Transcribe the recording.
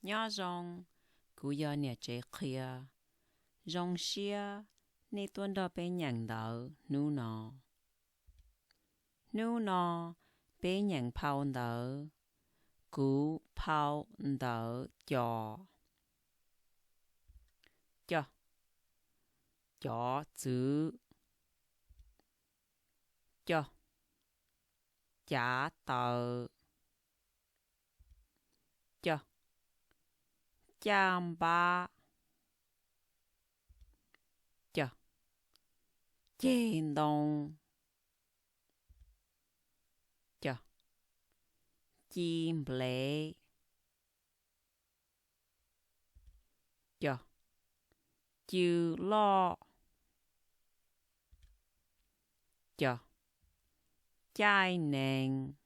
Nyob zoo, kuv yog niam tsev qhia. Zoo siab nej tuaj nrog peb nyeem ntawv hnub no. Hnub no peb nyeem phau ntawv Kuv phau ntawv co. Co, cov txwv. Co, cav taws. Co, caj npab. Co, ceg ntoo. Co, ci nplev. Co, cw loj. Co, caij nees.